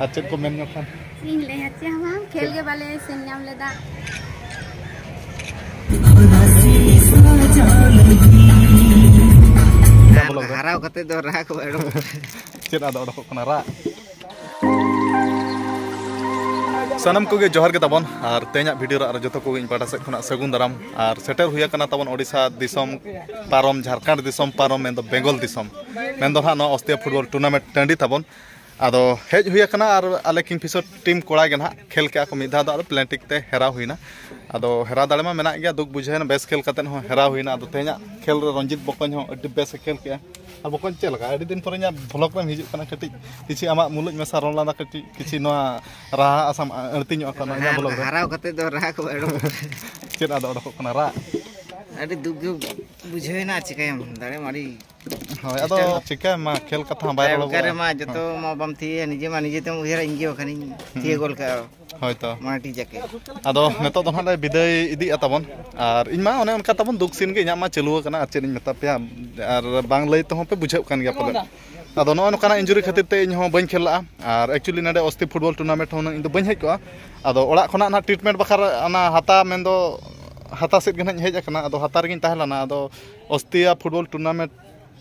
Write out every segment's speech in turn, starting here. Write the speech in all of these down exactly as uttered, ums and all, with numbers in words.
ᱟᱨ ᱪᱮᱫ ᱠᱚ ᱢᱮᱱ ᱧᱚᱜ ᱠᱷᱟᱱ? ᱤᱧ ᱞᱟᱹᱭᱟ ᱪᱮᱫ ᱦᱚᱸ ᱵᱟᱝ, ᱠᱷᱮᱞ ᱜᱮ ᱵᱟᱞᱮ ᱥᱮᱱ ᱧᱟᱢ ᱞᱮᱫᱟ᱾ ᱵᱚᱞᱚ ᱠᱟᱱᱟ᱾ ᱦᱟᱨᱟᱣ ᱠᱟᱛᱮ ᱫᱚ ᱨᱟᱜ ᱠᱚ ᱮᱰᱚᱠ ᱪᱮᱫ ᱟᱫᱚ ᱚᱰᱚᱠᱚᱜ ᱠᱟᱱᱟ ᱨᱟᱜ? ᱥᱟᱱᱟᱢ ᱠᱚᱜᱮ ᱡᱚᱦᱟᱨ ᱜᱮ ᱛᱟᱵᱚᱱ, ᱟᱨ ᱛᱮᱦᱮᱧᱟᱜ ᱵᱷᱤᱰᱤᱭᱳ ᱨᱮ ᱟᱨ ᱡᱚᱛᱚ ᱠᱚᱜᱮ ᱤᱧ ᱯᱟᱦᱴᱟ ᱥᱮᱫ ᱠᱷᱚᱱᱟᱜ ᱥᱟᱹᱜᱩᱱ ᱫᱟᱨᱟᱢ᱾ ᱟᱨ ᱥᱮᱴᱮᱨ ᱦᱩᱭ ᱟᱠᱟᱱᱟ ᱛᱟᱵᱚᱱ ᱳᱰᱤᱥᱟ ᱫᱤᱥᱚᱢ ᱯᱟᱨᱚᱢ, ᱡᱷᱟᱲᱠᱷᱚᱸᱰ ᱫᱤᱥᱚᱢ ᱯᱟᱨᱚᱢ, ᱢᱮᱱᱫᱚ ᱵᱮᱝᱜᱚᱞ ᱫᱤᱥᱚᱢ, ᱢᱮᱱᱫᱚ ᱱᱟᱦᱟᱜ ᱱᱚᱣᱟ ᱚᱥᱛᱤᱭᱟ ᱯᱷᱩᱴᱵᱚᱞ ᱴᱩᱨᱱᱟᱢᱮᱱᱴ ᱴᱟᱺᱰᱤ ᱛᱟᱵᱚᱱ᱾ ᱟᱫᱚ ᱦᱮᱡ ᱦᱩᱭ ᱟᱠᱟᱱᱟ, ᱟᱨ ᱟᱞᱮ ᱠᱤᱝᱯᱷᱤᱥᱚᱨ ᱴᱤᱢ ᱠᱚᱲᱟ ᱜᱮ ᱱᱟᱦᱟᱜ ᱠᱷᱮᱞ ᱠᱮᱜᱼᱟ ᱠᱚ ᱢᱤᱫ ᱫᱷᱟᱣ ᱫᱚ, ᱟᱫᱚ ᱯᱞᱮᱱᱴᱤᱠ ᱛᱮ ᱦᱮᱨᱟᱣ ᱦᱩᱭᱱᱟ᱾ ᱟᱫᱚ ᱦᱮᱨᱟᱣ ᱫᱟᱲᱮ ᱢᱟ ᱢᱮᱱᱟᱜ ᱜᱮᱭᱟ, ᱫᱩᱠ ᱵᱩᱡᱷᱟᱹᱣᱮᱱᱟ, ᱵᱮᱥ ᱠᱷᱮᱞ ᱠᱟᱛᱮᱫ ᱦᱚᱸ ᱦᱮᱨᱟᱣ ᱦᱩᱭᱱᱟ᱾ ᱟᱫᱚ ᱛᱮᱦᱮᱧᱟᱜ ᱠᱷᱮᱞ ᱨᱮ ᱨᱚᱧᱡᱤᱛ ᱵᱚᱠᱚᱧ ᱦᱚᱸ ᱟᱹᱰᱤ ᱵᱮᱥ ᱮ ᱠᱷᱮᱞ ᱠᱮᱜᱼᱟ᱾ ᱟᱨ ᱵᱚᱠᱚᱧ, ᱪᱮᱫ ᱞᱮᱠᱟ? ᱟᱹᱰᱤ ᱫᱤᱱ ᱯᱚᱨᱮ ᱤᱧᱟᱹᱜ ᱵᱷᱞᱚᱜᱽ ᱨᱮᱢ ᱦᱤᱡᱩᱜ ᱠᱟᱱᱟ, ᱠᱟᱹᱴᱤᱡ ᱠᱤᱪᱷᱤ ᱟᱢᱟᱜ ᱢᱩᱞᱩᱡ ᱢᱮᱥᱟ ᱨᱚᱲ ᱞᱟᱸᱫᱟ, ᱠᱟᱹᱴᱤᱡ ᱠᱤᱪᱷᱤ ᱱᱚᱣᱟ ᱨᱟᱦᱟ ᱟᱥᱟᱢ ᱟᱹᱲᱛᱤ ᱧᱚᱜ ᱟᱠᱟᱱᱟ ᱤᱧᱟᱹᱜ ᱵᱷᱞᱚᱜᱽ ᱨᱮ᱾ ᱦᱟᱨᱟᱣ ᱠᱟᱛᱮ ᱫᱚ ᱨᱟᱦᱟ ᱠᱚ ᱮᱰᱚᱠ ᱪᱮᱫ ᱟᱫᱚ ᱚᱰᱚᱠᱚᱜ ᱠᱟᱱᱟ ᱨᱟᱜ? ᱟᱹᱰᱤ ᱫᱩᱠ ᱜᱮ ᱵᱩᱡᱷᱟᱹᱣᱮᱱᱟ, ᱪᱤᱠᱟᱹᱭᱟᱢ, ᱫᱟᱲᱮ ᱢᱟ ᱟᱹᱰᱤ ᱦᱳᱭ, ᱟᱫᱚ ᱪᱮᱥᱴᱟ ᱪᱤᱠᱟᱹᱭᱟᱢ ᱢᱟ, ᱠᱷᱮᱞ ᱠᱟᱛᱷᱟ ᱦᱚᱸ ᱵᱟᱭ ᱨᱚᱲᱚᱜᱚᱜᱼᱟ᱾ ᱚᱠᱟᱨᱮ ᱢᱟ ᱡᱚᱛᱚ ᱦᱳᱭ᱾ ᱢᱟ ᱵᱟᱢ ᱛᱷᱤᱭᱟᱹᱭᱟ, ᱱᱤᱡᱮ ᱢᱟ ᱱᱤᱡᱮ ᱛᱮᱢ ᱩᱭᱦᱟᱹᱨᱟ, ᱤᱧ ᱜᱮ ᱵᱟᱠᱷᱟᱱᱤᱧ ᱦᱩᱸ᱾ ᱛᱷᱤᱭᱟᱹ ᱜᱚᱞ ᱠᱟᱜᱼᱟ᱾ ᱦᱳᱭ ᱛᱚ᱾ ᱢᱟ ᱴᱷᱤᱠ ᱡᱟᱠᱮ᱾ ᱟᱫᱚ ᱱᱤᱛᱚᱜ ᱫᱚ ᱱᱟᱦᱟᱜ ᱞᱮ ᱵᱤᱫᱟᱹᱭ ᱤᱫᱤᱜᱼᱟ ᱛᱟᱵᱚᱱ, ᱟᱨ ᱤᱧ ᱢᱟ ᱚᱱᱮ ᱚᱱᱠᱟ ᱛᱟᱵᱚᱱ ᱫᱩᱠ ᱥᱤᱱ ᱜᱮ ᱤᱧᱟᱹᱜ ᱢᱟ ᱪᱟᱹᱞᱩ ᱟᱠᱟᱱᱟ, ᱟᱨ ᱪᱮᱫ ᱤᱧ ᱢᱮᱛᱟ ᱯᱮᱭᱟ, ᱟᱨ ᱵᱟᱝ ᱞᱟᱹᱭ ᱛᱮᱦᱚᱸ ᱯᱮ ᱵᱩᱡᱷᱟᱹᱣ ᱠᱟᱱ ᱜᱮᱭᱟ ᱯᱟᱞᱮ᱾ ᱟᱫᱚ ᱱᱚᱜᱼᱚᱭ ᱱᱚᱝᱠᱟᱱᱟᱜ ᱤᱧᱡᱩᱨᱤ ᱠᱷᱟᱹᱛᱤᱨ ᱛᱮ ᱤᱧ ᱦᱚᱸ ᱵᱟᱹᱧ ᱠᱷᱮᱞ ᱞᱟᱜᱼᱟ, ᱟᱨ actually ᱱᱚᱰᱮ ᱚᱥᱛᱤ ᱯᱷᱩᱴᱵᱚᱞ ᱴᱩᱨᱱᱟᱢᱮᱱᱴ ᱦᱚᱸ ᱤᱧ ᱫᱚ ᱵᱟᱹᱧ ᱦᱮᱡ ᱠᱚᱜᱼᱟ᱾ ᱟᱫᱚ ᱚᱲᱟᱜ ᱠᱷᱚᱱᱟᱜ ᱱᱟᱦᱟᱜ ᱴᱨᱤᱴᱢᱮᱱᱴ ᱵᱟᱠᱷᱨᱟ ᱚᱱᱟ ᱦᱟᱛᱟ ᱢᱮᱱᱫᱚ ᱦᱟᱛᱟ ᱥᱮᱫ ᱜᱮ ᱱᱟᱦᱟᱜ ᱤᱧ ᱦᱮᱡ ᱟᱠᱟᱱᱟ᱾ ᱟᱫᱚ ᱦᱟᱛᱟ ᱨᱮᱜᱤᱧ ᱛᱟᱦᱮᱸ ᱞᱮᱱᱟ᱾ ᱟᱫᱚ ᱚᱥᱛᱤᱭᱟ ᱯᱷᱩᱴᱵᱚᱞ ᱴᱩᱨᱱᱟᱢᱮᱱᱴ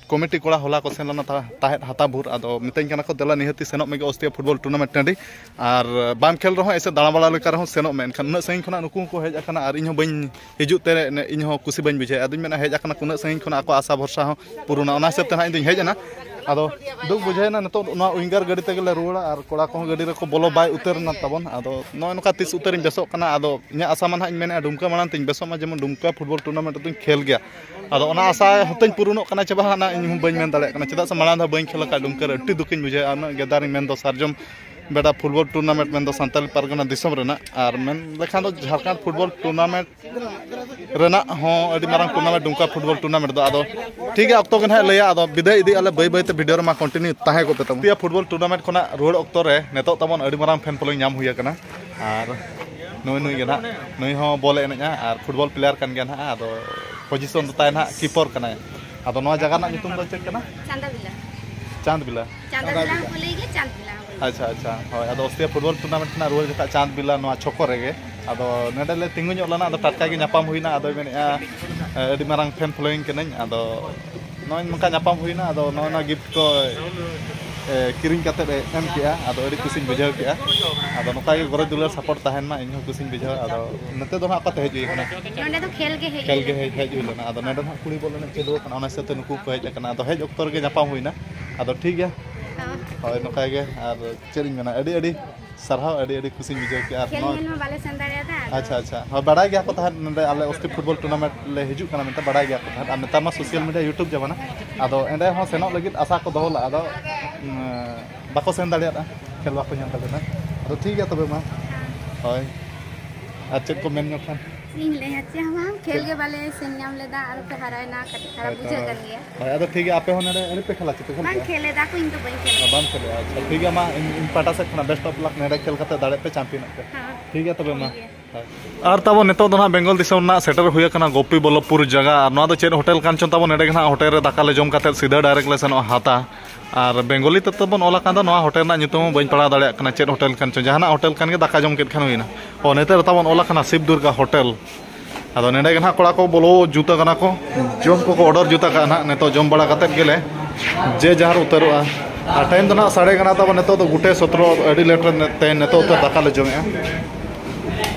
ᱠᱚᱢᱤᱴᱤ ᱠᱚᱲᱟ ᱦᱚᱞᱟ ᱠᱚ ᱥᱮᱱ ᱞᱮᱱᱟ ᱛᱟ-, ᱛᱟᱦᱮᱸᱫ ᱦᱟᱛᱟ ᱵᱷᱳᱨ᱾ ᱟᱫᱚ ᱢᱤᱛᱟᱹᱧ ᱠᱟᱱᱟ ᱠᱚ, "ᱫᱮᱞᱟ ᱱᱤᱦᱟᱹᱛᱤ ᱥᱮᱱᱚᱜ ᱢᱮᱜᱮ ᱚᱥᱛᱤᱭᱟ ᱯᱷᱩᱴᱵᱚᱞ ᱴᱩᱨᱱᱟᱢᱮᱱᱴ ᱴᱟᱺᱰᱤ, ᱟᱨ ᱵᱟᱢ ᱠᱷᱮᱞ ᱨᱮᱦᱚᱸ ᱮᱥᱮ ᱫᱟᱬᱟ ᱵᱟᱲᱟ ᱞᱮᱠᱟ ᱨᱮᱦᱚᱸ ᱥᱮᱱᱚᱜ ᱢᱮ᱾ ᱮᱱᱠᱷᱟᱱ ᱩᱱᱟᱹᱜ ᱥᱟᱺᱜᱤᱧ ᱠᱷᱚᱱᱟᱜ ᱱᱩᱠᱩ ᱦᱚᱸᱠᱚ ᱦᱮᱡ ᱟᱠᱟᱱᱟ, ᱟᱨ ᱤᱧ ᱦᱚᱸ ᱵᱟᱹᱧ ᱦᱤᱡᱩᱜ ᱛᱮ ᱤᱧ ᱦᱚᱸ ᱠᱩᱥᱤ ᱵᱟᱹᱧ ᱵᱩᱡᱷᱟᱹᱣᱮᱫᱼᱟ᱾ ᱟᱫᱚᱧ ᱢᱮᱱᱟ, ᱦᱮᱡ ᱟᱠᱟᱱᱟ ᱠᱚ ᱩᱱᱟᱹᱜ ᱥᱟᱺᱜᱤᱧ ᱠᱷᱚᱱᱟᱜ, ᱟᱠᱚᱣᱟᱜ ᱟᱥᱟ ᱵᱷᱚᱨᱥᱟ ᱦᱚᱸ ᱯᱩᱨᱩᱱᱟ, ᱚᱱᱟ ᱦᱤᱥᱟᱹᱵ ᱛᱮ ᱱᱟᱦᱟᱜ ᱤᱧ ᱫᱩᱧ ᱦᱮᱡ ᱮᱱᱟ᱾ ᱟᱫᱚ ᱫᱩᱠ ᱵᱩᱡᱷᱟᱹᱣᱮᱱᱟ, ᱱᱤᱛᱚᱜ ᱱᱚᱣᱟ ᱩᱭᱤᱝᱜᱟᱨ ᱜᱟᱹᱰᱤ ᱛᱮᱜᱮ ᱞᱮ ᱨᱩᱣᱟᱹᱲᱟ, ᱟᱨ ᱠᱚᱲᱟ ᱠᱚᱦᱚᱸ ᱜᱟᱹᱰᱤ ᱨᱮᱠᱚ ᱵᱚᱞᱚ ᱵᱟᱭ ᱩᱛᱟᱹᱨ ᱮᱱᱟ ᱛᱟᱵᱚᱱ᱾ ᱟᱫᱚ ᱱᱚᱜᱼᱚᱭ ᱱᱚᱝᱠᱟ ᱛᱤᱥ ᱩᱛᱟᱹᱨᱤᱧ ᱵᱮᱥᱚᱜ ᱠᱟᱱᱟ᱾ ᱟᱫᱚ ᱤᱧᱟᱹᱜ ᱟᱥᱟ ᱢᱟ ᱱᱟᱦᱟᱜ ᱤᱧ ᱢᱮᱱᱮᱫᱼᱟ, ᱰᱩᱢᱠᱟ ᱢᱟᱲᱟᱝ ᱛᱤᱧ ᱵᱮᱥᱚᱜ ᱢᱟ, ᱡᱮᱢᱚᱱ ᱰᱩᱢᱠᱟ ᱯᱷᱩᱴᱵᱚᱞ ᱴᱩᱨᱱᱟᱢᱮᱱᱴ ᱨᱮᱫᱚᱧ ᱠᱷᱮᱞ ᱜᱮᱭᱟ᱾ ᱟᱫᱚ ᱚᱱᱟ ᱟᱥᱟ ᱦᱚᱸᱛᱟᱧ ᱯᱩᱨᱩᱱᱚᱜ ᱠᱟᱱᱟ ᱪᱮ ᱵᱟᱝ, ᱚᱱᱟ ᱤᱧ ᱦᱚᱸ ᱵᱟᱹᱧ ᱢᱮᱱ ᱫᱟᱲᱮᱭᱟᱜ ᱠᱟᱱᱟ, ᱪᱮᱫᱟᱜ ᱥᱮ ᱢᱟᱲᱟᱝ ᱫᱷᱟᱣ ᱵᱟᱹᱧ ᱠᱷᱮᱞ ᱟᱠᱟᱫ ᱰᱩᱢᱠᱟ ᱨᱮ᱾ ᱟᱹᱰᱤ ᱫᱩᱠᱤᱧ ᱵᱩᱡᱷᱟᱹᱣᱮᱫᱼᱟ, ᱩᱱᱟᱹᱜ ᱜᱮᱫᱟᱨᱤᱧ ᱢᱮᱱᱫᱚ ᱥᱟᱨᱡᱚᱢ ᱵᱮᱰᱟ ᱯᱷᱩᱴᱵᱚᱞ ᱴᱩᱨᱱᱟᱢᱮᱱᱴ ᱢᱮᱱᱫᱚ ᱥᱟᱱᱛᱟᱲᱤ ᱯᱟᱨᱜᱟᱱᱟ ᱫᱤᱥᱚᱢ ᱨᱮᱱᱟᱜ, ᱟᱨ ᱢᱮᱱ ᱞᱮᱠᱷᱟᱱ ᱫᱚ ᱡᱷᱟᱲᱠᱷᱚᱸᱰ ᱯᱷᱩᱴᱵᱚᱞ ᱴᱩᱨᱱᱟᱢᱮᱱᱴ ᱨᱮᱱᱟᱜ ᱦᱚᱸ ᱟᱹᱰᱤ ᱢᱟᱨᱟᱝ ᱴᱩᱨᱱᱟᱢᱮᱱᱴ ᱰᱩᱢᱠᱟ ᱯᱷᱩᱴᱵᱚᱞ ᱴᱩᱨᱱᱟᱢᱮᱱᱴ ᱫᱚ᱾ ᱟᱫᱚ ᱴᱷᱤᱠ ᱜᱮᱭᱟ, ᱚᱠᱛᱚ ᱜᱮ ᱱᱟᱦᱟᱜ ᱞᱟᱹᱭᱟ, ᱟᱫᱚ ᱵᱤᱫᱟᱹᱭ ᱤᱫᱤᱜ ᱟᱞᱮ ᱵᱟᱹᱭ ᱵᱟᱹᱭᱛᱮ, ᱵᱷᱤᱰᱤᱭᱳ ᱨᱮᱢᱟ ᱠᱚᱱᱴᱤᱱᱤᱭᱩ ᱛᱟᱦᱮᱸ ᱠᱚᱜ ᱯᱮ ᱛᱟᱵᱚᱱ᱾ ᱯᱷᱩᱴᱵᱚᱞ ᱴᱩᱨᱱᱟᱢᱮᱱᱴ ᱠᱷᱚᱱᱟᱜ ᱨᱩᱣᱟᱹᱲ ᱚᱠᱛᱚ ᱨᱮ ᱱᱤᱛᱚᱜ ᱛᱟᱵᱚᱱ ᱟᱹᱰᱤ ᱢᱟᱨᱟᱝ ᱯᱷᱮᱱ ᱯᱷᱚᱞᱳᱭᱤᱝ ᱧᱟᱢ ᱦᱩᱭ ᱟᱠᱟᱱᱟ, ᱟᱨ ᱱᱩᱭ ᱱᱩᱭ ᱜᱮ ᱱᱟᱦᱟᱜ, ᱱᱩᱭ ᱦᱚᱸ ᱵᱚᱞ ᱮ ᱮᱱᱮᱡᱼᱟ ᱟᱨ ᱯᱷᱩᱴᱵᱚᱞ ᱯᱞᱮᱭᱟᱨ ᱠᱟᱱ ᱜᱮᱭᱟ ᱱᱟᱦᱟᱜ᱾ ᱟᱫᱚ ᱯᱚᱡᱤᱥᱚᱱ ᱫᱚ ᱛᱟᱭ ᱱᱟᱦᱟᱜ ᱠᱤᱯᱚᱨ ᱠᱟᱱᱟᱭ᱾ ᱟᱫᱚ ᱱᱚᱣᱟ ᱡᱟᱭᱜᱟ ᱨᱮᱱᱟᱜ ᱧᱩᱛᱩᱢ ᱫᱚ ᱪᱮᱫ ᱠᱟᱱᱟ? ᱪᱟᱸᱫᱟᱵᱤᱞᱟ᱾ ᱪᱟᱸᱫᱽ ᱵᱤᱞᱟ᱾ ᱪᱟᱸᱫᱟᱵᱤᱞᱟ ᱦᱚᱸᱠᱚ ᱞᱟᱹᱭ ᱜᱮᱭᱟ, ᱪᱟᱸᱫᱽ ᱵᱤᱞᱟ ᱦᱚᱸᱠᱚ ᱟᱪᱪᱷᱟ, ᱟᱪᱪᱷᱟ, ᱦᱳᱭ᱾ ᱟᱫᱚ ᱚᱥᱴᱨᱮᱞᱤᱭᱟ ᱯᱷᱩᱴᱵᱚᱞ ᱴᱩᱨᱱᱟᱢᱮᱱᱴ ᱠᱷᱚᱱᱟᱜ ᱨᱩᱣᱟᱹᱲ ᱡᱚᱠᱷᱚᱱ ᱪᱟᱸᱫᱽ ᱵᱤᱞᱟ ᱱᱚᱣᱟ ᱪᱷᱚᱠᱚ ᱨᱮᱜᱮ, ᱟᱫᱚ ᱱᱚᱰᱮ ᱞᱮ ᱛᱤᱸᱜᱩ ᱧᱚᱜ ᱞᱮᱱᱟ᱾ ᱟᱫᱚ ᱴᱟᱴᱠᱟ ᱜᱮ ᱧᱟᱯᱟᱢ ᱦᱩᱭᱱᱟ᱾ ᱟᱫᱚᱭ ᱢᱮᱱᱮᱫᱼᱟ, ᱮ, ᱟᱹᱰᱤ ᱢᱟᱨᱟᱝ ᱯᱷᱮᱱ ᱯᱷᱚᱞᱳᱭᱤᱝ ᱠᱟᱹᱱᱟᱹᱧ, ᱟᱫᱚ ᱱᱚᱜᱼᱚᱭ ᱱᱚᱝᱠᱟ ᱧᱟᱯᱟᱢ ᱦᱩᱭᱱᱟ᱾ ᱟᱫᱚ ᱱᱚᱜᱼᱚᱭ ᱱᱚᱣᱟ ᱜᱤᱯᱷᱴ ᱠᱚ, ᱮ, ᱠᱤᱨᱤᱧ ᱠᱟᱛᱮᱫ ᱮ ᱮᱢ ᱠᱮᱜᱼᱟ᱾ ᱟᱫᱚ ᱟᱹᱰᱤ ᱠᱩᱥᱤᱧ ᱵᱩᱡᱷᱟᱹᱣ ᱠᱮᱜᱼᱟ᱾ ᱟᱫᱚ ᱱᱚᱝᱠᱟ ᱜᱮ ᱜᱚᱨᱚᱡᱽ ᱫᱩᱞᱟᱹᱲ ᱥᱟᱯᱳᱨᱴ ᱛᱟᱦᱮᱱ ᱢᱟ, ᱤᱧ ᱦᱚᱸ ᱠᱩᱥᱤᱧ ᱵᱩᱡᱷᱟᱹᱣᱟ᱾ ᱟᱫᱚ ᱱᱚᱛᱮ ᱫᱚ ᱱᱟᱦᱟᱜ ᱚᱠᱟᱛᱮ ᱦᱮᱡ ᱦᱩᱭ ᱠᱟᱱᱟ? ᱱᱚᱰᱮ ᱫᱚ ᱠᱷᱮᱞ ᱜᱮ ᱦᱮᱡ ᱠᱷᱮᱞ ᱦᱩᱭ ᱜᱮ ᱞᱮᱱᱟ᱾ ᱦᱮᱡ, ᱦᱮᱡ ᱦᱩᱭ ᱞᱮᱱᱟ᱾ ᱟᱫᱚ ᱱᱚᱰᱮ ᱱᱟᱦᱟᱜ ᱠᱩᱲᱤ ᱵᱚᱞ ᱮᱱᱮᱡ ᱪᱟᱹᱞᱩ ᱟᱠᱟᱱᱟ, ᱚᱱᱟ ᱦᱤᱥᱟᱹᱵ ᱛᱮ ᱱᱩᱠᱩ ᱠᱚ ᱦᱮᱡ ᱟᱠᱟᱱᱟ᱾ ᱟᱫᱚ ᱦᱮᱡ ᱚᱠᱛᱚ ᱨᱮᱜᱮ ᱧᱟᱯᱟᱢ ᱦᱩᱭᱱᱟ᱾ ᱟᱫᱚ ᱴᱷᱤᱠ ᱜᱮᱭᱟ᱾ ᱦᱚᱸ᱾ ᱦᱳᱭ, ᱱᱚᱝᱠᱟ ᱜᱮ᱾ ᱟᱨ ᱪᱮᱫ ᱤᱧ ᱢᱮᱱᱟ, ᱟᱹᱰᱤ ᱟᱹᱰᱤ ᱥᱟᱨᱦᱟᱣ, ᱟᱹᱰᱤ ᱟᱹᱰᱤ ᱠᱩᱥᱤᱧ ᱵᱩᱡᱷᱟᱹᱣ ᱠᱮᱜᱼᱟ᱾ ᱟᱨ ᱠᱷᱮᱞ ᱱᱚᱣᱟ ᱧᱮᱞ ᱦᱚᱸ ᱵᱟᱞᱮ ᱥᱮᱱ ᱫᱟᱲᱮᱭᱟᱫᱟ, ᱟᱫᱚ ᱟᱪᱪᱷᱟ, ᱟᱪᱪᱷᱟ᱾ ᱦᱳᱭ, ᱵᱟᱲᱟᱭ ᱜᱮᱭᱟ ᱠᱚ ᱛᱟᱦᱮᱸᱫ ᱱᱚᱰᱮ ᱟᱞᱮ ᱚᱥᱴᱨᱤ ᱯᱷᱩᱴᱵᱚᱞ ᱴᱩᱨᱱᱟᱢᱮᱱᱴ ᱞᱮ ᱦᱤᱡᱩᱜ ᱠᱟᱱᱟ ᱢᱮᱱᱛᱮ, ᱵᱟᱲᱟᱭ ᱜᱮᱭᱟ ᱠᱚ ᱛᱟᱦᱮᱸᱫ᱾ ᱟᱨ ᱱᱮᱛᱟᱨ ᱢᱟ ᱥᱳᱥᱟᱞ ᱢᱤᱰᱤᱭᱟ, YouTube ᱡᱟᱢᱟᱱᱟ᱾ ᱟᱫᱚ ᱮᱸᱰᱮ ᱦᱚᱸ ᱥᱮᱱᱚᱜ ᱞᱟᱹᱜᱤᱫ ᱟᱥᱟ ᱠᱚ ᱫᱚᱦᱚ ᱞᱮᱫᱼᱟ, ᱟᱫᱚ, ᱩᱸ, ᱵᱟᱠᱚ ᱥᱮᱱ ᱫᱟᱲᱮᱭᱟᱫᱼᱟ, ᱠᱷᱮᱞ ᱵᱟᱠᱚ ᱧᱮᱞ ᱫᱟᱲᱮᱭᱟᱫᱟ᱾ ᱟᱫᱚ ᱴᱷᱤᱠ ᱜᱮᱭᱟ ᱛᱚᱵᱮ ᱢᱟ᱾ ᱦᱳᱭ, ᱟᱨ ᱪᱮᱫ ᱠᱚ ᱢᱮᱱ ᱧᱚᱜ ᱠᱷᱟᱱ? ᱤᱧ ᱞᱟᱹᱭᱟ ᱪᱮᱫ ᱦᱚᱸ ᱵᱟᱝ, ᱠᱷᱮᱞ ᱜᱮ ᱵᱟᱞᱮ ᱥᱮᱱ ᱧᱟᱢ ᱞᱮᱫᱟ, ᱟᱨ ᱯᱮ ᱦᱟᱨᱟᱭᱮᱱᱟ, ᱠᱟᱹᱴᱤᱡ ᱠᱷᱟᱨᱟᱯ ᱦᱳᱭ, ᱵᱩᱡᱷᱟᱹᱜ ᱛᱚ᱾ ᱠᱟᱱ ᱜᱮᱭᱟ᱾ ᱦᱳᱭ, ᱟᱫᱚ ᱴᱷᱤᱠ ᱜᱮᱭᱟ, ᱟᱯᱮ ᱦᱚᱸ ᱱᱚᱰᱮ ᱟᱹᱰᱤ ᱯᱮ ᱠᱷᱮᱞᱟ ᱪᱮ ᱯᱮ ᱠᱷᱮᱞ ᱵᱟᱝ ᱠᱮᱭᱟ? ᱠᱷᱮᱞ ᱮᱫᱟ ᱠᱚ, ᱤᱧ ᱫᱚ ᱵᱟᱹᱧ ᱠᱷᱮᱞ ᱚ, ᱮᱫᱟ᱾ ᱵᱟᱢ ᱠᱷᱮᱞ ᱮᱫᱟ, ᱟᱪᱪᱷᱟ, ᱴᱷᱤᱠ ᱜᱮᱭᱟ, ᱢᱟ ᱤᱧ, ᱤᱧ ᱯᱟᱦᱴᱟ ᱥᱮᱫ ᱠᱷᱚᱱᱟᱜ best of luck, ᱱᱚᱰᱮ ᱠᱷᱮᱞ ᱠᱟᱛᱮ ᱫᱟᱲᱮᱜ ᱯᱮ, ᱪᱟᱢᱯᱤᱭᱚᱱᱚᱜ ᱯᱮ᱾ ᱦᱮᱸ, ᱴᱷᱤᱠ ᱜᱮᱭᱟ ᱛᱚᱵᱮ ᱢᱟ᱾ ᱴᱷᱤᱠ ᱜᱮᱭᱟ᱾ ᱦᱳᱭ᱾ ᱟᱨ ᱛᱟᱵᱚ ᱱᱤᱛᱚᱜ ᱫᱚ ᱱᱟᱦᱟᱜ ᱵᱮᱝᱜᱚᱞ ᱫᱤᱥᱚᱢ ᱨᱮᱱᱟᱜ ᱥᱮᱴᱮᱨ ᱦᱩᱭ ᱟᱠᱟᱱᱟ ᱜᱳᱯᱤ ᱵᱚᱞᱞᱚᱵᱷᱯᱩᱨ ᱡᱟᱭᱜᱟ, ᱟᱨ ᱱᱚᱣᱟ ᱫᱚ ᱪᱮᱫ ᱦᱳᱴᱮᱞ ᱠᱟᱱ ᱪᱚᱝ ᱛᱟᱵᱚ, ᱱᱚᱰᱮ ᱜᱮ ᱱᱟᱦᱟᱜ ᱦᱳᱴᱮᱞ ᱨᱮ ᱫᱟᱠᱟ ᱞᱮ ᱡᱚᱢ ᱠᱟᱛᱮ ᱥᱤᱫᱷᱟᱹ direct ᱞᱮ ᱥᱮᱱᱚᱜᱼᱟ ᱦᱟᱛᱟ᱾ ᱟᱨ ᱵᱮᱝᱜᱚᱞᱤ ᱛᱮ ᱛᱟᱵᱚᱱ ᱚᱞ ᱟᱠᱟᱱ ᱫᱚ, ᱱᱚᱣᱟ ᱦᱳᱴᱮᱞ ᱨᱮᱱᱟᱜ ᱧᱩᱛᱩᱢ ᱦᱚᱸ ᱵᱟᱹᱧ ᱯᱟᱲᱦᱟᱣ ᱫᱟᱲᱮᱭᱟᱜ ᱠᱟᱱᱟ, ᱪᱮᱫ ᱦᱳᱴᱮᱞ ᱠᱟᱱ ᱪᱚᱝ, ᱡᱟᱦᱟᱱᱟᱜ ᱦᱳᱴᱮᱞ ᱠᱟᱱ ᱜᱮ, ᱫᱟᱠᱟ ᱡᱚᱢ ᱠᱮᱫ ᱠᱷᱟᱱ ᱦᱩᱭᱱᱟ᱾ ᱚ, ᱱᱚᱛᱮ ᱨᱮ ᱛᱟᱵᱚᱱ ᱚᱞ ᱟᱠᱟᱱᱟ ᱥᱤᱵᱽ ᱫᱩᱨᱜᱟ ᱦᱳᱴᱮᱞ᱾ ᱟᱫᱚ ᱱᱚᱰᱮ ᱜᱮ ᱱᱟᱦᱟᱜ ᱠᱚᱲᱟ ᱠᱚ ᱵᱚᱞᱚ ᱡᱩᱛ ᱟᱠᱟᱱᱟ ᱠᱚ, ᱡᱚᱢ ᱠᱚᱠᱚ order ᱡᱩᱛ ᱟᱠᱟᱫᱼᱟ ᱱᱟᱦᱟᱜ᱾ ᱱᱤᱛᱚᱜ ᱡᱚᱢ ᱵᱟᱲᱟ ᱠᱟᱛᱮᱫ ᱜᱮᱞᱮ ᱡᱮ ᱡᱟᱦᱟᱨ ᱩᱛᱟᱹᱨᱚᱜᱼᱟ᱾ ᱟᱨ time ᱫᱚ ᱱᱟᱦᱟᱜ ᱥᱟᱰᱮ ᱠᱟᱱᱟ ᱛᱟᱵᱚᱱ ᱱᱤᱛᱚᱜ ᱫᱚ ᱜᱩᱴᱮ ᱥᱚᱛᱨᱚ, ᱟᱹᱰᱤ late ᱨᱮ ᱛᱮᱦᱮᱧ ᱱᱤᱛᱚᱜ ᱩᱛᱟᱹᱨ ᱫᱟᱠᱟ ᱞᱮ ᱡᱚᱢᱮᱜᱼᱟ᱾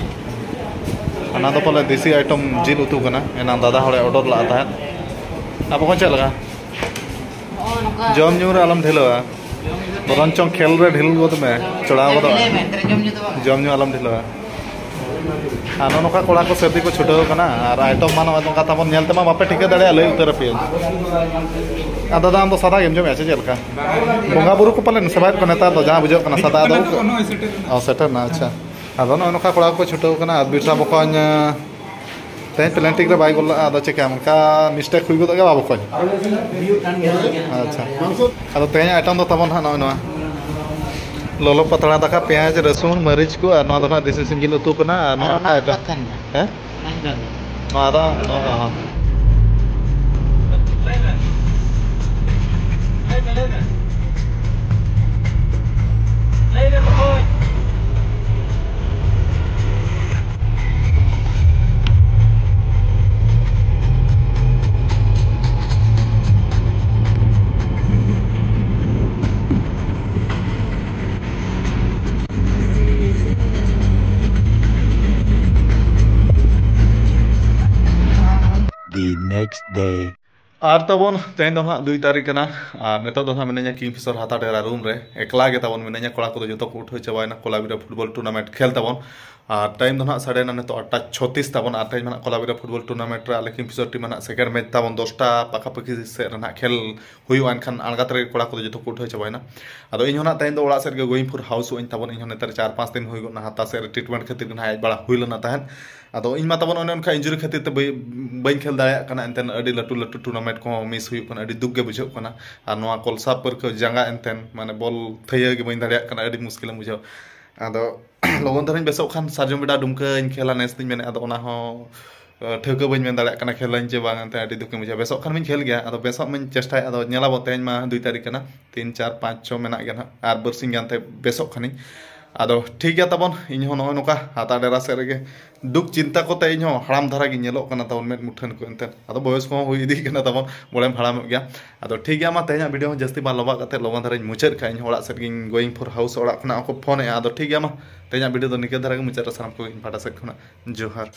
ᱚᱱᱟ ᱫᱚ ᱯᱟᱞᱮ ᱫᱮᱥᱤ item ᱡᱤᱞ ᱩᱛᱩ ᱠᱟᱱᱟ, ᱮᱱᱟᱝ ᱫᱟᱫᱟ ᱦᱚᱲᱮ order ᱞᱟᱜ ᱛᱟᱦᱮᱸᱫ᱾ ᱟᱵᱚ ᱠᱚ ᱪᱮᱫ ᱞᱮᱠᱟ? ᱱᱚᱜᱼᱚ ᱱᱚᱝᱠᱟ᱾ ᱡᱚᱢ ᱧᱩ ᱨᱮ ᱟᱞᱚᱢ ᱰᱷᱤᱞᱟᱹᱣᱟ, ᱵᱚᱨᱚᱝ ᱪᱚᱝ ᱠᱷᱮᱞ ᱨᱮ ᱰᱷᱤᱞ ᱜᱚᱫ ᱢᱮ, ᱪᱚᱲᱟᱣ ᱜᱚᱫᱚᱜᱼᱟ᱾ ᱰᱷᱤᱞᱟᱹᱭ ᱢᱮ, ᱮᱱᱛᱮ ᱨᱮ ᱡᱚᱢ ᱧᱩ ᱫᱚ ᱵᱟᱝ᱾ ᱡᱚᱢ ᱧᱩ ᱟᱞᱚᱢ ᱰᱷᱤᱞᱟᱹᱣᱟ᱾ ᱟᱨ ᱱᱚᱜᱼᱚ ᱱᱚᱝᱠᱟ ᱠᱚᱲᱟ ᱠᱚ ᱥᱟᱹᱨᱫᱤ ᱠᱚ ᱪᱷᱩᱴᱟᱹᱣ ᱠᱟᱱᱟ, ᱟᱨ item ᱢᱟ ᱱᱚᱜᱼᱚᱭ ᱱᱚᱝᱠᱟ ᱛᱟᱵᱚᱱ ᱧᱮᱞ ᱛᱮᱢᱟ ᱵᱟᱯᱮ ᱴᱷᱤᱠᱟᱹ ᱫᱟᱲᱮᱭᱟᱜᱼᱟ, ᱞᱟᱹᱭ ᱩᱛᱟᱹᱨ ᱟᱯᱮᱭᱟᱹᱧ᱾ ᱟᱨ ᱫᱟᱫᱟ, ᱟᱢ ᱫᱚ ᱥᱟᱫᱟ ᱜᱮᱢ ᱡᱚᱢᱮᱜᱼᱟ ᱥᱮ ᱪᱮᱫ ᱞᱮᱠᱟ? ᱵᱚᱸᱜᱟ ᱵᱩᱨᱩ ᱠᱚ ᱯᱟᱞᱮᱱ ᱥᱮᱵᱟᱭᱮᱫ ᱠᱚᱣᱟ ᱱᱮᱛᱟᱨ ᱫᱚ, ᱡᱟᱦᱟᱸ ᱵᱩᱡᱷᱟᱹᱜ ᱠᱟᱱᱟ ᱥᱟᱫᱟ ᱫᱚ᱾ ᱦᱤᱡᱩᱜ ᱠᱟᱱᱟ ᱛᱚ, ᱱᱚᱜᱼᱚᱭ ᱥᱮᱴᱮᱨ ᱮᱱᱟ᱾ ᱚ, ᱥᱮᱴᱮᱨ ᱮᱱᱟ, ᱟᱪᱪᱷᱟ᱾ ᱟᱫᱚ ᱱᱚᱜᱼᱚᱭ ᱱᱚᱝᱠᱟ ᱠᱚᱲᱟ ᱠᱚᱠᱚ ᱪᱷᱩᱴᱟᱹᱣ ᱠᱟᱱᱟ, ᱟᱨ ᱵᱤᱨᱥᱟ ᱵᱚᱠᱚᱧ, ᱛᱮᱦᱮᱧ ᱯᱞᱮᱱᱴᱤᱠ ᱨᱮ ᱵᱟᱭ ᱜᱳᱞ ᱞᱟᱜᱼᱟ, ᱟᱫᱚ ᱪᱤᱠᱟᱹᱭᱟᱢ? ᱚᱱᱠᱟ mistake ᱦᱩᱭ ᱜᱚᱫᱚᱜ ᱜᱮᱭᱟ ᱵᱟᱵᱟ ᱠᱚᱧ᱾ ᱦᱩᱭᱩᱜ ᱠᱟᱱ ᱜᱮᱭᱟ᱾ ᱟᱪᱪᱷᱟ, ᱟᱫᱚ ᱛᱮᱦᱮᱧᱟᱜ item ᱫᱚ ᱛᱟᱵᱚᱱ ᱦᱟᱸᱜ ᱱᱚᱜᱼᱚᱭ ᱱᱚᱣᱟ ᱞᱚᱞᱚ ᱯᱟᱛᱲᱟ ᱫᱟᱠᱟ, ᱯᱮᱸᱭᱟᱡᱽ, ᱨᱟᱹᱥᱩᱱ, ᱢᱟᱹᱨᱤᱪ ᱠᱚ, ᱟᱨ ᱱᱚᱣᱟ ᱫᱚ ᱦᱟᱸᱜ ᱫᱮᱥᱤ ᱥᱤᱢ ᱡᱤᱞ ᱩᱛᱩ ᱠᱟᱱᱟ᱾ ᱟᱨ ᱱᱚᱣᱟ ᱟᱨ ᱚᱱᱟ item ᱠᱟᱛᱷᱟ ᱠᱟᱱ ᱜᱮᱭᱟ᱾ ᱦᱮᱸ? ᱚᱱᱟ ᱫᱚ ᱱᱚᱣᱟ ᱫᱚ, ᱦᱚᱸ᱾ next day. ᱟᱨ ᱛᱟᱵᱚᱱ ᱛᱮᱦᱮᱧ ᱫᱚ ᱦᱟᱸᱜ ᱫᱩᱭ ᱛᱟᱹᱨᱤᱠᱷ ᱠᱟᱱᱟ᱾ ᱟᱨ ᱱᱤᱛᱚᱜ ᱫᱚ ᱦᱟᱸᱜ ᱢᱤᱱᱟᱹᱧᱟ ᱠᱤᱝᱯᱷᱤᱥᱟᱨ ᱦᱟᱛᱟ ᱰᱮᱨᱟ ᱨᱩᱢ ᱨᱮ, ᱮᱠᱞᱟ ᱜᱮ ᱛᱟᱵᱚᱱ ᱢᱤᱱᱟᱹᱧᱟ᱾ ᱠᱚᱲᱟ ᱠᱚᱫᱚ ᱡᱚᱛᱚ ᱠᱚ ᱩᱴᱷᱟᱹᱣ ᱪᱟᱵᱟᱭᱮᱱᱟ ᱠᱚᱞᱟᱵᱤᱨᱟ ᱯᱷᱩᱴᱵᱚᱞ ᱴᱩᱨᱱᱟᱢᱮᱱᱴ ᱠᱷᱮᱞ ᱛᱟᱵᱚᱱ᱾ ᱟᱨ ᱴᱟᱭᱤᱢ ᱫᱚ ᱦᱟᱸᱜ ᱥᱟᱰᱮᱭᱮᱱᱟ ᱱᱤᱛᱚᱜ ᱟᱴᱴᱟ ᱪᱷᱚᱛᱤᱥ ᱛᱟᱵᱚᱱ᱾ ᱟᱨ ᱛᱮᱦᱮᱧ ᱢᱟ ᱦᱟᱸᱜ ᱠᱚᱞᱟᱵᱤᱨᱟ ᱯᱷᱩᱴᱵᱚᱞ ᱴᱩᱨᱱᱟᱢᱮᱱᱴ ᱨᱮ ᱟᱞᱮ ᱠᱤᱝᱯᱷᱤᱥᱟᱨ ᱴᱤᱢ ᱢᱟ ᱦᱟᱸᱜ ᱥᱮᱠᱮᱱᱰ ᱢᱮᱪ ᱛᱟᱵᱚᱱ ᱫᱚᱥᱴᱟ ᱯᱟᱠᱟᱯᱟᱠᱤ ᱥᱮᱫ ᱨᱮ ᱦᱟᱸᱜ ᱠᱷᱮᱞ ᱦᱩᱭᱩᱜᱼᱟ᱾ ᱮᱱᱠᱷᱟᱱ ᱟᱬᱜᱟᱛ ᱨᱮᱜᱮ ᱠᱚᱲᱟ ᱠᱚᱫᱚ ᱡᱚᱛᱚ ᱠᱚ ᱩᱴᱷᱟᱹᱣ ᱪᱟᱵᱟᱭᱮᱱᱟ᱾ ᱟᱫᱚ ᱤᱧ ᱦᱚᱸ ᱱᱟᱜ ᱛᱮᱦᱮᱧ ᱫᱚ ᱚᱲᱟᱜ ᱥᱮᱫ ᱨᱮᱜᱮ going for house ᱟᱹᱧ ᱛᱟᱵᱚᱱ᱾ ᱤᱧ ᱦᱚᱸ ᱱᱮᱛᱟᱨ ᱪᱟᱨ ᱯᱟᱸᱪ ᱫᱤᱱ ᱦᱩᱭ ᱜᱚᱫ ᱱᱟ ᱦᱟᱛᱟ ᱥᱮᱫ ᱨᱮ ᱴᱨᱤᱴᱢᱮᱱᱴ ᱠᱷᱟᱹᱛᱤᱨ ᱜᱮ ᱱᱟᱦᱟᱜ ᱦᱮᱡ ᱵᱟᱲᱟ ᱦᱩᱭ ᱞᱮᱱᱟ ᱛᱟᱦᱮᱸᱫ᱾ ᱟᱫᱚ ᱤᱧ ᱢᱟ ᱛᱟᱵᱚᱱ ᱚᱱᱮ ᱚᱱᱠᱟ ᱤᱱᱡᱩᱨᱤ ᱠᱷᱟᱹᱛᱤᱨ ᱛᱮ ᱵᱟᱹᱧ ᱵᱟᱹᱧ ᱠᱷᱮᱞ ᱫᱟᱲᱮᱭᱟᱜ ᱠᱟᱱᱟ᱾ ᱮᱱᱛᱮ ᱟᱹᱰᱤ ᱞᱟᱹᱴᱩ ᱞᱟᱹᱴᱩ ᱴᱩᱨᱱᱟᱢᱮᱱᱴ ᱠᱚᱦᱚᱸ ᱢᱤᱥ ᱦᱩᱭᱩᱜ ᱠᱟᱱᱟ, ᱟᱹᱰᱤ ᱫᱩᱠ ᱜᱮ ᱵᱩᱡᱷᱟᱹᱜ ᱠᱟᱱᱟ᱾ ᱟᱨ ᱱᱚᱣᱟ ᱠᱚᱞᱥᱟ ᱯᱟᱹᱨᱠᱟᱹᱣ ᱡᱟᱸᱜᱟ ᱮᱱᱛᱮ ᱢᱟᱱᱮ ᱵᱚᱞ ᱛᱷᱟᱹᱭᱟᱹ ᱜᱮ ᱵᱟᱹᱧ ᱫᱟᱲᱮᱭᱟᱜ ᱠᱟᱱᱟ, ᱟᱹᱰᱤ ᱢᱩᱥᱠᱤᱞᱮᱢ ᱵᱩᱡᱷᱟᱹᱣ᱾ ᱟᱫᱚ ᱞᱚᱜᱚᱱ ᱫᱷᱟᱨᱟᱧ ᱵᱮᱥᱚᱜ ᱠᱷᱟᱱ ᱥᱟᱨᱡᱚᱢ ᱵᱮᱰᱟ ᱰᱩᱢᱠᱟᱹᱧ ᱠᱷᱮᱞᱟ ᱱᱮᱥ ᱫᱚᱧ ᱢᱮᱱᱮᱫᱼᱟ᱾ ᱟᱫᱚ ᱚᱱᱟ ᱦᱚᱸ ᱴᱷᱟᱹᱣᱠᱟᱹ ᱵᱟᱹᱧ ᱢᱮᱱ ᱫᱟᱲᱮᱭᱟᱜ ᱠᱟᱱᱟ ᱠᱷᱮᱞᱟᱹᱧ ᱪᱮ ᱵᱟᱝ᱾ ᱮᱱᱛᱮ ᱟᱹᱰᱤ ᱫᱩᱠᱤᱧ ᱵᱩᱡᱷᱟᱹᱣᱟ᱾ ᱵᱮᱥᱚᱜ ᱠᱷᱟᱱ ᱵᱟᱹᱧ ᱠᱷᱮᱞ ᱜᱮᱭᱟ, ᱟᱫᱚ ᱵᱮᱥᱚᱜ ᱢᱟᱹᱧ ᱪᱮᱥᱴᱟᱭᱟ᱾ ᱟᱫᱚ ᱧᱮᱞᱟᱵᱚ ᱛᱮᱦᱮᱧ ᱢᱟ ᱫᱩᱭ ᱛᱟᱹᱨᱤᱠᱷ ᱠᱟᱱᱟ, ᱛᱤᱱ ᱪᱟᱨ ᱯᱟᱸᱪ ᱪᱷᱚ ᱢᱮᱱᱟᱜ ᱜᱮᱭᱟ ᱱᱟᱦᱟᱜ, ᱟᱨ ᱵᱟᱨᱥᱤᱧ ᱜᱟᱱ ᱛᱮ ᱵᱮᱥᱚᱜ ᱠᱷᱟᱱᱤᱧ᱾ ᱟᱫᱚ ᱴᱷᱤᱠ ᱜᱮᱭᱟ ᱛᱟᱵᱚᱱ, ᱤᱧ ᱦᱚᱸ ᱱᱚᱜᱼᱚᱭ ᱱᱚᱝᱠᱟ ᱦᱟᱛᱟ ᱰᱮᱨᱟ ᱥᱮᱫ ᱨᱮᱜᱮ ᱫᱩᱠ ᱪᱤᱱᱛᱟ ᱠᱚᱛᱮ ᱤᱧ ᱦᱚᱸ ᱦᱟᱲᱟᱢ ᱫᱷᱟᱨᱟ ᱜᱤᱧ ᱧᱮᱞᱚᱜ ᱠᱟᱱᱟ ᱛᱟᱵᱚᱱ ᱢᱮᱫ ᱢᱩᱴᱷᱟᱹᱱ ᱠᱚ᱾ ᱮᱱᱛᱮ ᱟᱫᱚ ᱵᱚᱭᱚᱥ ᱠᱚᱦᱚᱸ ᱦᱩᱭ ᱤᱫᱤᱜ ᱠᱟᱱᱟ ᱛᱟᱵᱚᱱ, ᱵᱚᱲᱮᱢ ᱦᱟᱲᱟᱢᱚᱜ ᱜᱮᱭᱟ᱾ ᱟᱫᱚ ᱴᱷᱤᱠ ᱜᱮᱭᱟ ᱢᱟ, ᱛᱮᱦᱮᱧᱟᱜ ᱵᱷᱤᱰᱤᱭᱳ ᱦᱚᱸ ᱡᱟᱹᱥᱛᱤ ᱵᱟᱝ ᱞᱚᱢᱵᱟᱜ ᱠᱟᱛᱮ ᱞᱚᱜᱚᱱ ᱫᱷᱟᱨᱟᱧ ᱢᱩᱪᱟᱹᱫ ᱠᱷᱟᱡ, ᱤᱧ ᱦᱚᱸ ᱚᱲᱟᱜ ᱥᱮᱫ ᱜᱤᱧ going for house, ᱚᱲᱟᱜ ᱠᱷᱚᱱᱟᱜ ᱦᱚᱸᱠᱚ ᱯᱷᱳᱱᱮᱫᱼᱟ᱾ ᱟᱫᱚ ᱴᱷᱤᱠ ᱜᱮᱭᱟ ᱢᱟ, ᱛᱮᱦᱮᱧᱟᱜ ᱵᱷᱤᱰᱤᱭᱳ ᱫᱚ ᱱᱤᱠᱟᱹ ᱫᱷᱟᱨᱟ ᱜᱮ ᱢᱩᱪᱟᱹᱫ ᱨᱮ ᱥᱟᱱᱟᱢ ᱠᱚ ᱤᱧ ᱯᱟᱦᱴᱟ ᱥᱮᱫ ᱠᱷᱚᱱᱟᱜ ᱡᱚᱦᱟᱨ᱾